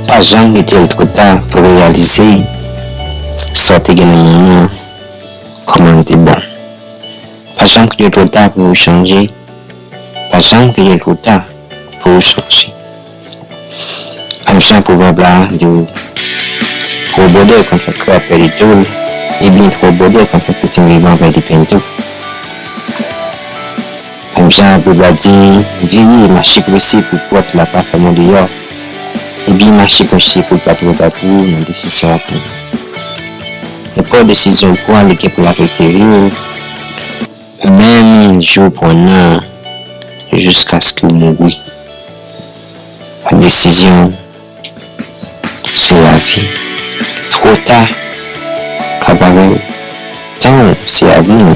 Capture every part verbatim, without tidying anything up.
Pa janm kite l twò ta pou w reyalize sa w te gen nan men w nan, kòman l te bon. Pa janm kite l twò ta pou w chanje. Pa janm kite l twò ta pou w chanje. Menm jan pwovèb la di w, gwo bwodè konn fè krab pèdi do l, ebyen twòp bwodè konn fè kretyen vivan pèdi pen tou. Menm jan Bib la di, veye, mache prese pou pòt la pa fèmen deyò. Ebyen, mache prese pou l pa twò ta pou ou nan desizyon w ap pran. Nenpòt desizyon w pran, li gen pou l afekte vi w, menm jou w pran nan, jiskaske w mouri. Desizyon se lavi. Twò ta ka bare w. Tan w se avni w.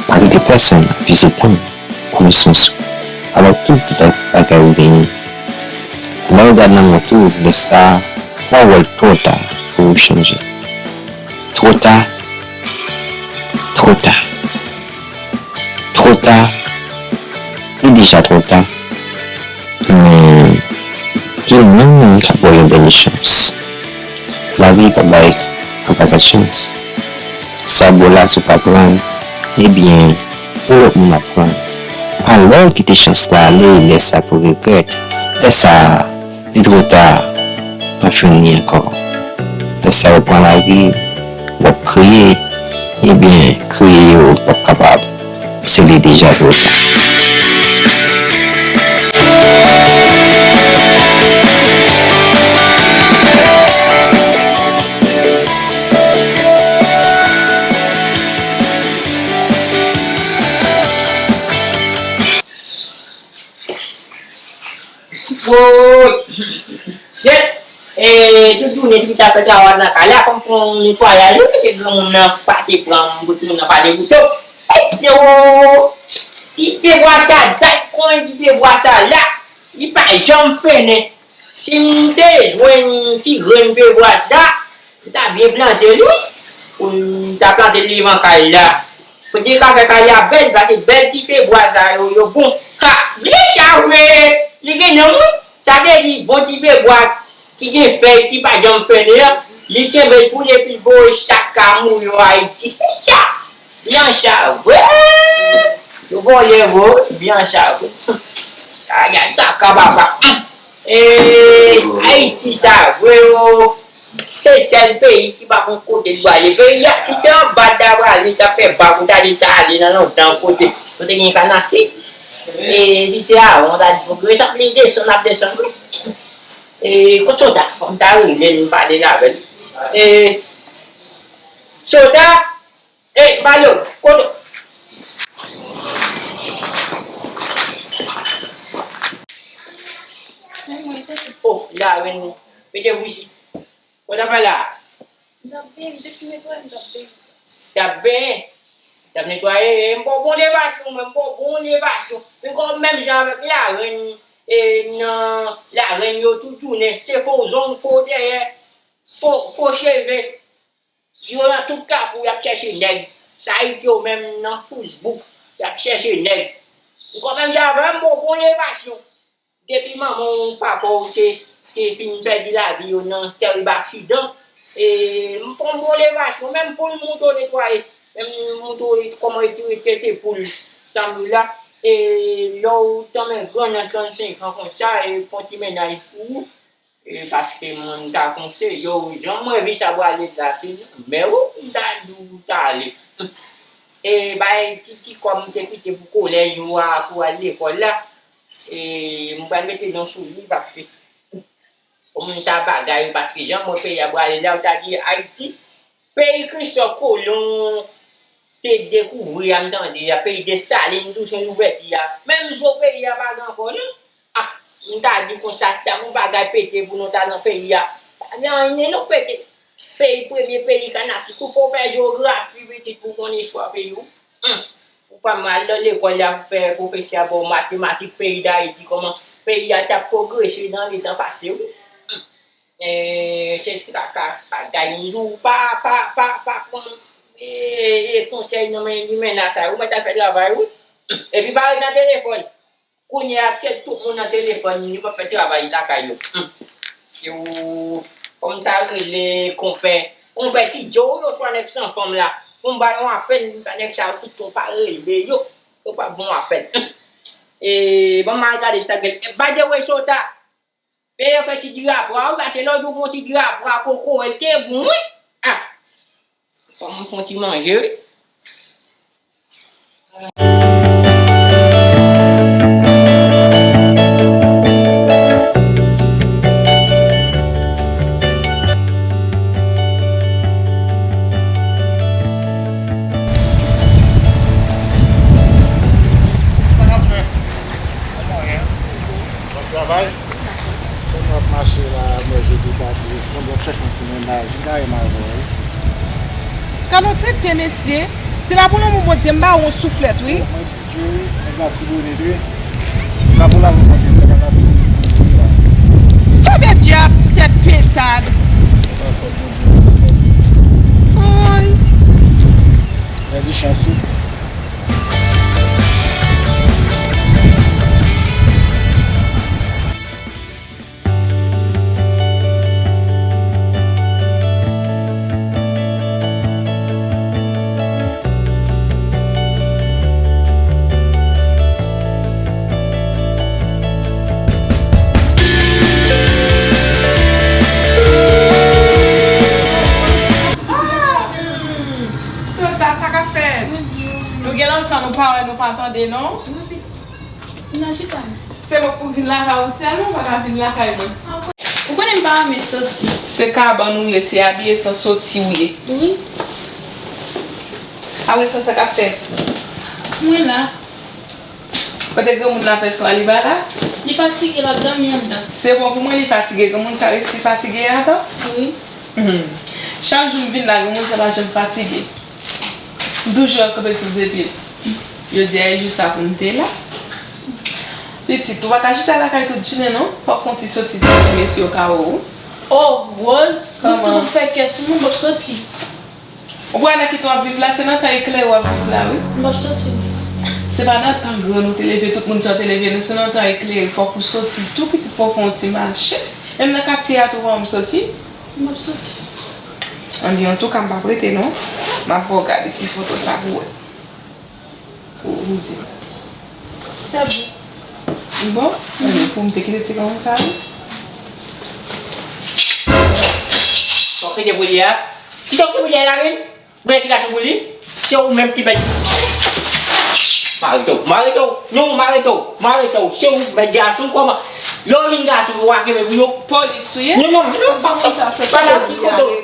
Pa kite pèsonn abize tan w, konesans ou. Alò tout bagay ou genyen. Lè w gade nan mont ou, lè sa a, w a wè l twò ta pou w chanje. Twò ta, twò ta, twò ta, li deja twò ta. Men, gen moun k ap ba w yon dènye chans. Lavi pa bay anpata chans. Sa w ba w la, si w pa pran l, ebyen, yon lòt moun ap pran l. Pa lè w kite chans la ale, lè sa pou regrèt. Lè sa, li twò ta, w ap jwenn li ankò. Lè sa w pran lari, w ap kriye, ebyen, kriye yo p ap kapab. Se li deja twò ta. Woy! Shit! E, tout jounen, tout sa fè travay nan kay la, fò m fè yon netwayaj, wi, mesye granmoun nan pase pran m, bout moun nan pale kouto. Mesye, o! Ti pye bwa sa, dat konn ti pye bwa sa la, li pa janm fennen. Si m te jwenn ti grenn pye bwa sa, m ta byen plante l, wi. Pou m ta plante l devan kay la. Pou di ka fè kay la bèl, paske bèl ti pye bwa sa yo, yo bon. Ha! Byen sa vre! Li gen non, wi. Sa vle di, bon ti pye bwa ki gen fèy, ki pa janm fennen an, li kenbe l pou l epi l voye chak kamou yo Ayiti. Se sa! Byen sa vre! Yo vòlè vre, wi. Byen sa vre. Sa, gad kaka papa. E, Ayiti sa vre, o. Se sèl peyi ki pa konn kote l prale. Peyi a, si te anba ta prale, ta fè bak, ou ta di ta ale nan lontan kote. Kote gen kanasi. E si se avan, ta di pwogresan, li desann, ap desann, wi. E, kot Sota? Fò m ta rele l, m pale avè l. E, Sota, e, Balo, kote? O, la, wi, nou. Mete vwisi. Kòman w ap fè la? M t ap benyen, m te fin netwaye, m t ap benyen. T ap benyen? T ap netwaye? E, m ba w bon levasyon, mwen, m ba w bon levasyon. Men kòm menm jan avèk larenn, e, nan larenn yo tout jounen, se fo zong, fo dèyè, fo, fo cheve. Yo nan tout kafou, y ap chèche nèg. Sa Ayiti yo menm nan Facebook, y ap chèche nèg. M kòm menm jan avè w, m ba w bon levasyon. Depi manman w, papa w te, te fin pèdi lavi yo nan tèrib aksidan, e, m fè yon bon levasyon, menm poul m monte w netwaye, menm m monte w kòman retire tete poul Samila, e, lè w tanmen gran nan trannsenk an konsa, e, fè yon ti mennaj pou ou, e, paske moun ta konse yo, jan m wè vi sa pral ret la, se mè w, m ta di w ta ale. E, bay ti, ti kòb m te kite pou kolèj ou a, pou al lekòl la, e, m pral mete non sou li, paske pou moun ta bagay, paske jan m wè peyi a prale la, ou ta di Ayiti, peyi Kristòf Kolon te dekouvri a, m tande a, peyi Desalin tou se louvèti a. Menm zo peyi a pa gen ankò, non. Ah, m ta di konsa, ta gon bagay pete pou nou ta nan peyi a. Pa gen anyen, non, pete. Peyi, premye peyi kanasik. Ou fò w fè jewografi, pitit, pou w konn istwa peyi w. Hum. Ou pa mal nan lekòl la, fè pwofesè a ba w matematik peyi Dayiti, kòman peyi a t ap pwogrese nan letan pase, wi. Hum. Eh, se traka, bagay, m di w, pa, pa, pa, pa pran, eh, eh, konsèy nan men limena sa yo. Ou mèt al fè travay, wi. Epi pa ret nan telefòn. Kounye a, tèt tout moun nan telefòn, yo p ap fè travay lakay yo. Hmm. Yo, fò m ta rele konpè, konpè Ti Djo, yo swa nèg san fanm la. Pou m ba yo apèl, nèg sa yo tout yo pa rele yo. Yo pa bon apèl. Hmm. E, ban m al gade sa gen. E, by the way, Shota, peye fè ti dira pou ou, paske lòt jou fè ti dira pou koko, el te bon, wi. Ah. Fò m fè ti manje, wi. Sa n ap fè? Bon travay. Kòman w ap mache la, mwen jodi pati, sanble w ap chèche yon ti mennaj, m ka renmen avè w, wi. Gad yon tenten mesye, se la pou non mon Bondye, m ba ou yon souflèt, wi. Mwen di Dye, wi, nèg la ti bonèt, wi. Se la pou la pou Bondye, nèg la ti bonèt, wi, la. Tande dyab, tèt pentad. Ay. Mwen di chans, wi. Sota, sa k ap fèt? Nou gen lontan nou pa wè, nou pa tande, non? Vin la chita. Se mwen k pou vin lakay ou sèlman, ou pa ka vin lakay mwen. Ou konnen m pa renmen soti. Se kabann ou ye, se abiye san soti ou ye. Wi. Apre sa, sa k ap fèt? Mwen la. Kote granmoun la fè swa li pa la? Li fatige, l ap dòmi anndan. Se bon pou mwen li fatige, granmoun sa resi fatige ankò? Wi. Hmm. Chak jou m vin la, granmoun sa pa janm fatige. M toujou ap kanpe sou de pye l. Jodi a e jou sa pou m te la. Pitit, ou pa ka chita lakay tout jounen non. Fòk fè yon ti soti pou ti mesye yo ka wè w. Oh, Rose, kòman? Mwen fè kè sou mwen, m p ap soti. Ou wè nan ki tan w ap viv la, se nan tan eklere w ap viv la, wi. M p ap soti, Rose. Se pa nan tan grann ou te leve, tout moun sa w te leve, non, se nan tan eklere, fòk ou soti tou pitit, fò w fè yon ti mache. Menm nan katye a tou, fò w soti. M ap soti. Anben, antouka, m p ap rete non. M ap fè w gade ti foto sa pou wè. Pou ou di m. Se bon. Bon? Anben, pou m te kite ti granmoun sa, wi. Bon, kite pou li a. Kite pou li a, la, wi. Ou gen ti gason pou li? Se ou menm ki mèt. M arete w, m arete w. Non, m arete w, m arete w. Se ou mèt gason, kòman? Lè w vin gason, ou pa kenbe pou yo. Polis ou ye? Non, non, non, pa, pa, pa la, ki kote w,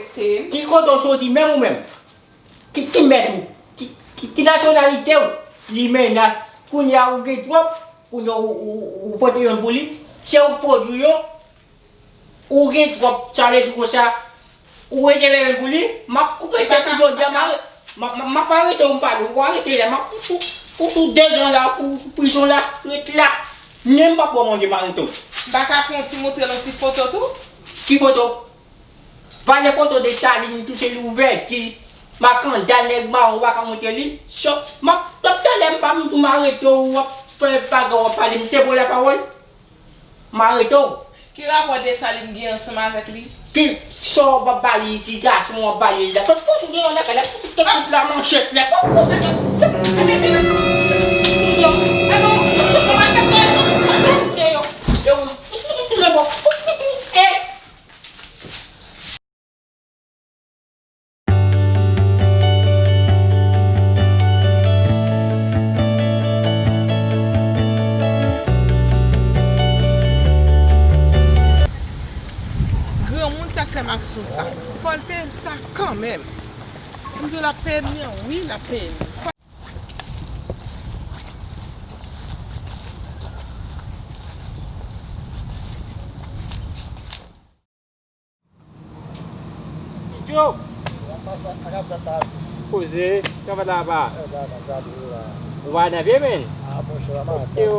ki kote w soti menm ou menm? Ki, ki mèt ou? Ki, ki, ki nasyonalite w? Li menas. Kounye a ou gen twòp, kounye a ou, ou, ou, ou pote youn pou li. Se ou k pwodui yo. Ou gen twòp, sa vle di konsa, ou rezève youn pou li, m ap koupe tèt ou jodi a, m a, m a, m a, m ap arete w, m pale, ou arete la, m ap fout ou, fout ou dezan la, pou prizon la, ret la. Menm m p ap ba w manje, m arete w. M pa ka fè yon ti montre l yon ti foto tou? Ki foto? Pale foto Desalin, tou se louvèti, makanda, nèg mawon, ou pa ka montre li. Chòk, m ap, talè m pa m tou m arete w, w ap fè bagay, w ap pale, m te ba w lapawòl. M arete w. Ki rapò Desalin gen ansanm avèk li? Ki sa w ap ba li, ti gason w ap ba li la? Tout, tout, tout, tout, tout, tout la manchèt la. Tout, tout, tout, tout, tout, tout, tout, tout, tout, tout, tout, tout, tout, tout, tout, Granmoun sa k fè m aksyon sa. Fò l peye m sa kanmenm. M di w l ap peye m li an, wi, l ap peye m. Yo! Poze, kòman travay la? Ou pa nan pye, men? Èske w,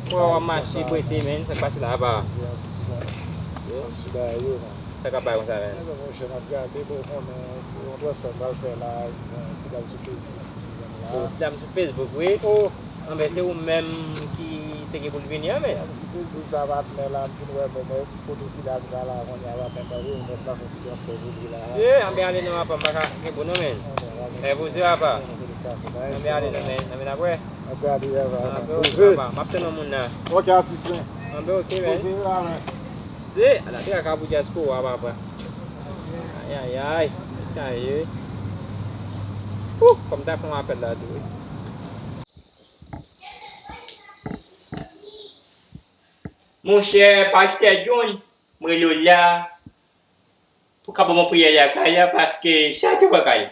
w ap mache prete, men? Sa k pase la, apa? Sa k ap bay konsa, men? Monchè, m ap gade, bon, konnen yon transfè m pral fè la, yon ti dam sou Facebook. Oh, ti dam sou Facebook, wi. Oh. Anben, se ou menm ki Te gen pou l vini an, men. Pou, pou sa patnè la, m fin wè, bon, mwen, kote ti dam sa la, kounye a, patnè, tande, ou mèt la fè ti transfè pou li la. Mesye, anben ale non, apa, m pa ka gen pou nou, men. Lè poze, apa. Anben ale non, men, anben apre. Anben ale, apa. Anben, apa, m ap tann yon moun la. Ok, atis, men. Anben, ok, men. Poze la, men. Se, ala, te ka pou dyaspora, papa. Ayayay, sa ye. Ouh, fò m ta fè yon apèl la tou, wi. Monchè, Pastè John, mwen rele w la pou ka ban mwen priyè lakay la, paske chak jou bagay.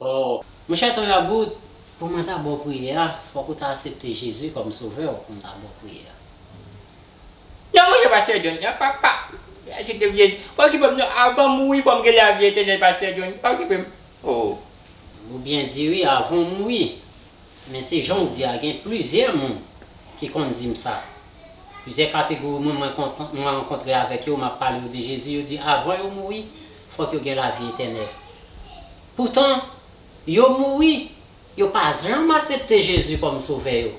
Oh, monchè Tonyabout, pou mwen ta ba w priyè a, fòk ou ta aksepte Jezi kòm sovè w pou m ta ba w priyè a. Non, monchè Pastè John, non, papa. Aksepte Jezi. Pa okipe m non, avan m mouri, fò m gen lavi etènèl, Pastè John. Pa okipe m. Oh. Ou byen di wi, avan w mouri. Men se jan w di a, gen plizyè moun ki konn di m sa. Plizyè kategori moun mwen kontan, mwen rankontre avèk yo, m ap pale yo de Jezi, yo di avan yo mouri, fòk yo gen lavi etènèl. Poutan, yo mouri, yo pa janm aksepte Jezi kòm sovè yo.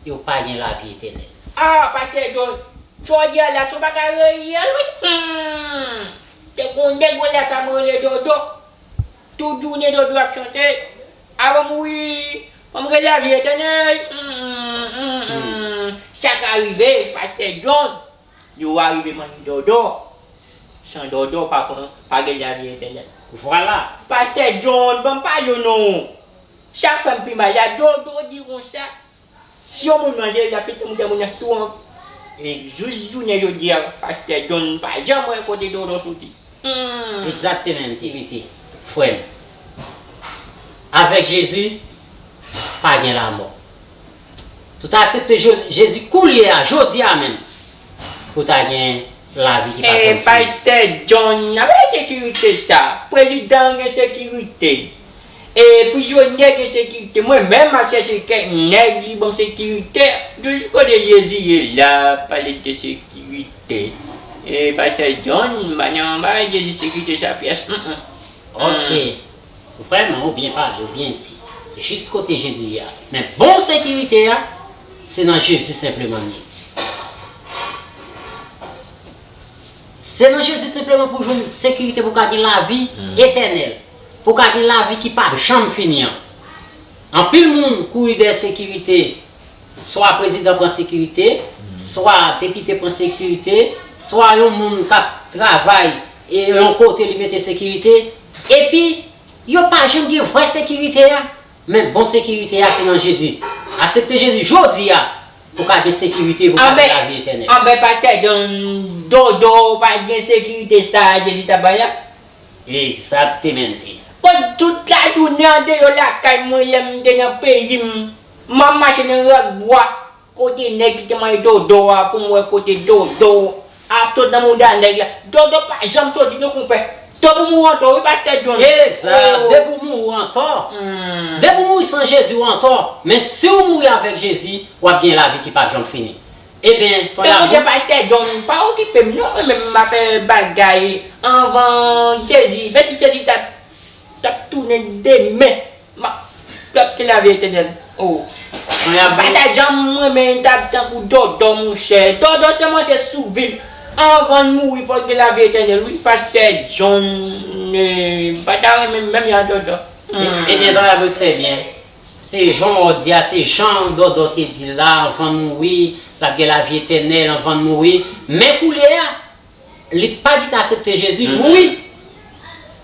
Yo pa gen lavi etènèl. Ah, Pastè John, sa w di a la, se yon bagay reyèl, wi. Hmm. Te gon nèg lakay mwen rele Dodo. Tout jounen Dodo ap chante, avan m mouri, fò m gen lavi etènèl. Hmm, hmm, hmm, hmm. Sa ka rive, Pastè John. Yo arive manyen Dodo. San Dodo pa pran, pa gen lavi etènèl. Vwala. Pastè John, ban m pale w non. Sa k fè m pi mal la, Dodo di konsa, si yon moun manje, l ap fete moute moun nan tou an. E jis jounen jodi a, Pastè John pa janm wè kote Dodo soti. Hmm. Egzakteman, Timote, frè m. Avèk Jezi, pa gen lanmò. Ou ta aksepte Je- Jezi koulye a, jodi a menm, pou w ta gen lavi ki pa janm fini. E Pastè John, avèk sekirite sa, prezidan gen sekirite. E prizonye gen sekirite. Mwen menm m ap chèche kèk nèg ki ban m sekirite. Jis kote Jezi ye la, pale de sekirite. E Pastè John, m pa nan anba Jezi sekirite sa pyès. Mm, mm. Ok. Vrèman, ou byen pale, ou byen di. Jis kote Jezi ye a. Men bon sekirite a, se nan Jezi senpleman li ye. Se nan Jezi senpleman pou jwenn sekirite, pou ka gen lavi etènèl, pou ka gen lavi ki p ap janm fini an. Anpil moun kouri dèyè sekirite, swa prezidan pran sekirite, swa depite pran sekirite, swa yon moun k ap travay e yon kote li mete sekirite, epi yo pa janm gen vrè sekirite a. Men bon sekirite a se nan Jezi. Aksepte Jezi jodi a pou ka gen sekirite, pou ka gen lavi etènèl. Anben, Pastè John, Dodo pa t gen sekirite sa a Jezi t ap bay la? Egzaktemente. Pandan tout lajounen andeyò lakay mwen, lè m te nan peyi m, m ap mache nan rad bwa. Kote nèg ki te manje Dodo a, pou m wè kote Dodo ap sot nan mouda nèg la. Dodo pa janm soti non, konpè. Depi w mouri antò, wi, Pastè John. Egzak. Oh. Depi w mouri antò. Hmm. Depi w mouri san Jezi, w antò. Men si w mouri avèk Jezi, w ap gen lavi ki p ap janm fini. Ebyen, Tonyabout. Men monchè Pastè John, pa okipe m non, mwen menm m ap fè bagay anvan Jezi. Men si Jezi t ap, t ap tounen demen, m ap, m ap gen lavi etènèl. Oh. Tonyabout. Pa ta janm renmen ta tankou Dodo, monchè. Dodo sèlman te sou vil. Anvan l mouri, fò l gen lavi etènèl, wi, Pastè John. Eh, m pa ta renmen menm jan Dodo. E, ebyen, Tonyabout, se byen. Se jan w di a, se jan Dodo te di la, anvan l mouri, l ap gen lavi etènèl, anvan l mouri. Men koulye a, li pa gentan aksepte Jezi, l mouri.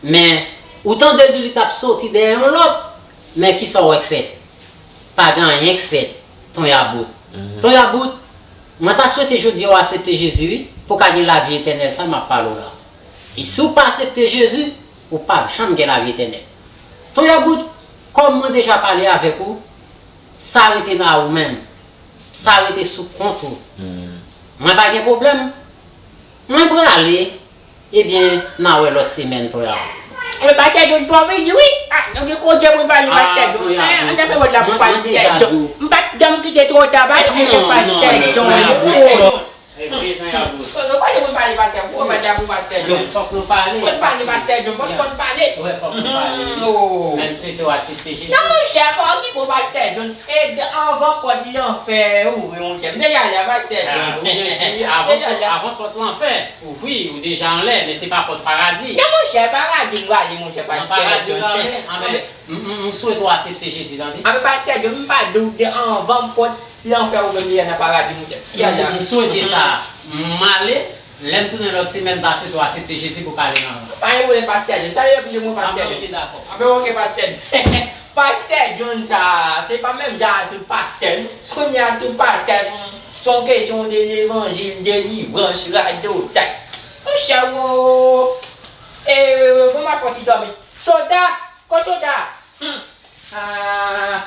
Men, ou tande l di li t ap soti dèyè yon lòt. Men kisa w wè k fèt? Pa gen anyen k fèt, Tonyabout. Tonyabout, mwen ta swete jodi a w aksepte Jezi, wi, pou w ka gen lavi etènèl sa m ap pale w la. E si w pa aksepte Jezi, ou p ap janm gen lavi etènèl. Tonyabout, kòm mwen deja pale avèk ou, sa rete nan ou menm. Sa rete sou kont ou. Mwen pa gen pwoblèm. Mwen prale, ebyen, n a wè lòt semèn, Tonyabout. Mwen pa tèt ou twò vini, wi. Ah, nou gen koze pou n pale, pa tèt ou. Ah, Tonyabout. An ta fè wòd la pou pale tèt ou. M pa t janm kite twò ta, pa t kite pale tèt ou. Tonyabout. Ebyen, Tonyabout. Pastè, pou w pa ta pou pastè John. Fòk nou pale. Fòk pale pastè John, fòk konn pale. Wè, fòk nou pale. Oh. Menm swete w aksepte Jezi. Non, monchè, pa okipe pastè John. E anvan pòt lanfè ouvri, monchè. M deja la, pastè John. Ou byen di, avan pòt lanfè ouvri, ou deja anlè, men se pa pòt paradi. Non, monchè, paradi m prale, monchè, pastè John. Nan paradi ou prale, anben, m swete w aksepte Jezi, tande. Anben, pastè John, m pa di w de anvan pòt lanfè ouvri, m deja nan paradi, monchè. M swete sa. M ale, lè m tounen lòt semèn, m ta swete w aksepte Jezi pou w ka ale nan. Pa gen pwoblèm, pastè John. Sa yo pije mwen, pastè John. Anben, oke, dakò. Anben, oke, pastè John. Pastè John sa, se pa menm jan ak tout pastè, non. Kounye a tout pastè se yon, se yon kesyon de levanjil, delivrans, radyo, tèt. Monchè, wo. E, bon, m ap fè ti dòmi. Soda, kote Soda? Hmm. Ah.